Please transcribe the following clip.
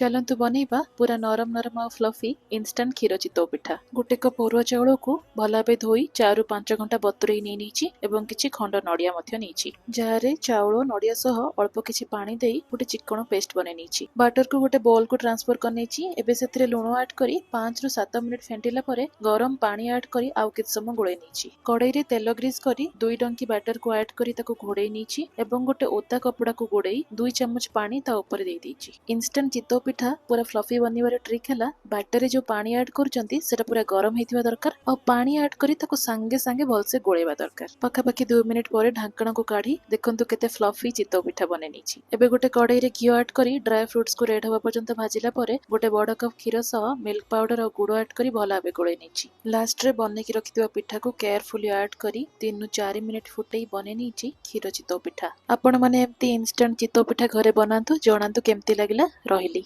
ଚାଲନ୍ତୁ ବନେଇବା ପୁରା ନରମ ନରମ ଆଉ ଫ୍ଲଫି ଇନଷ୍ଟାଣ୍ଟ କ୍ଷୀର ଚିତଉ ପିଠା। ଗୋଟେ କପ୍ ଅରୁଆ ଚାଉଳକୁ ଭଲ ଭାବେ ଧୋଇ 4ରୁ 5 ଘଣ୍ଟା ବତୁରେଇ ନେଇ ନେଇଛି ଏବଂ କିଛି ଖଣ୍ଡ ନଡ଼ିଆ ମଧ୍ୟ ନେଇଛି। ଜାରରେ ଚାଉଳ, ନଡ଼ିଆ ସହ ଅଳ୍ପ କିଛି ପାଣି ଦେଇ ଗୋଟେ ଚିକ୍କଣ ପେଷ୍ଟ ବନେଇ ନେଇଛି। ବାଟରକୁ ଗୋଟେ ବୋଲକୁ ଟ୍ରାନ୍ସଫର କରିନେଇଛି। ଏବେ ସେଥିରେ ଲୁଣ ଆଡ୍ କରି 5ରୁ 7 ମିନିଟ୍ ଫେଣ୍ଟିଲା ପରେ ଗରମ ପାଣି ଆଡ୍ କରି ଆଉ କିଛି ସମୟ ଗୋଳେଇ ନେଇଛି। କଡ଼େଇରେ ତେଲ ଗ୍ରୀସ୍ କରି 2 ଡଙ୍କି ବାଟରକୁ ଆଡ୍ କରି ତାକୁ ଘୋଡ଼େଇ ନେଇଛି ଏବଂ ଗୋଟେ ଓଦା କପଡ଼ାକୁ ଗୋଡ଼େଇ 2 ଚାମଚ ପାଣି ତା ଉପରେ ଦେଇ ଦେଇଛି। ଇନଷ୍ଟାଣ୍ଟ ଚିତଉ ପିଠା ପୁରା ଫ୍ଲଫି ବନିବାର ଟ୍ରିକ୍ ହେଲା, ବାଟରରେ ଯୋଉ ପାଣି ଆଡ୍ କରୁଛନ୍ତି, ସେଟା ପୁରା ଗରମ ହେଇଥିବା ଦରକାର ଆଉ ପାଣି ଆଡ୍ କରି ତାକୁ ସାଙ୍ଗେ ସାଙ୍ଗେ ଭଲସେ ଗୋଳେଇବା ଦରକାର। ପାଖାପାଖି 2 ମିନିଟ୍ ପରେ ଢାଙ୍କଣକୁ କାଢି ଦେଖନ୍ତୁ, କେତେ ଫ୍ଲଫି ଚିତଉ ପିଠା ବନେଇ ନେଇଛି। ଏବେ ଗୋଟେ କଡ଼େଇରେ ଘିଅ ଆଡ୍ କରି ଡ୍ରାଏ ଫ୍ରୁଟ୍ସକୁ ରେଡ୍ ହବା ପର୍ଯ୍ୟନ୍ତ ଭାଜିଲା ପରେ ଗୋଟେ ବଡ କପ୍ କ୍ଷୀର ସହ ମିଲ୍କ ପାଉଡର ଆଉ ଗୁଡ଼ ଆଡ୍ କରି ଭଲ ଭାବେ ଗୋଳେଇ ନେଇଛି। ଲାଷ୍ଟରେ ବନେଇକି ରଖିଥିବା ପିଠାକୁ କେୟାରଫୁଲି ଆଡ୍ କରି 3ରୁ 4 ମିନିଟ୍ ଫୁଟେଇ ବନେଇ ନେଇଛି କ୍ଷୀର ଚିତଉ ପିଠା। ଆପଣମାନେ ଏମିତି ଇନଷ୍ଟାଣ୍ଟ ଚିତଉ ପିଠା ଘରେ ବନାନ୍ତୁ, ଜଣାନ୍ତୁ କେମିତି ଲାଗିଲା। ରହିଲି।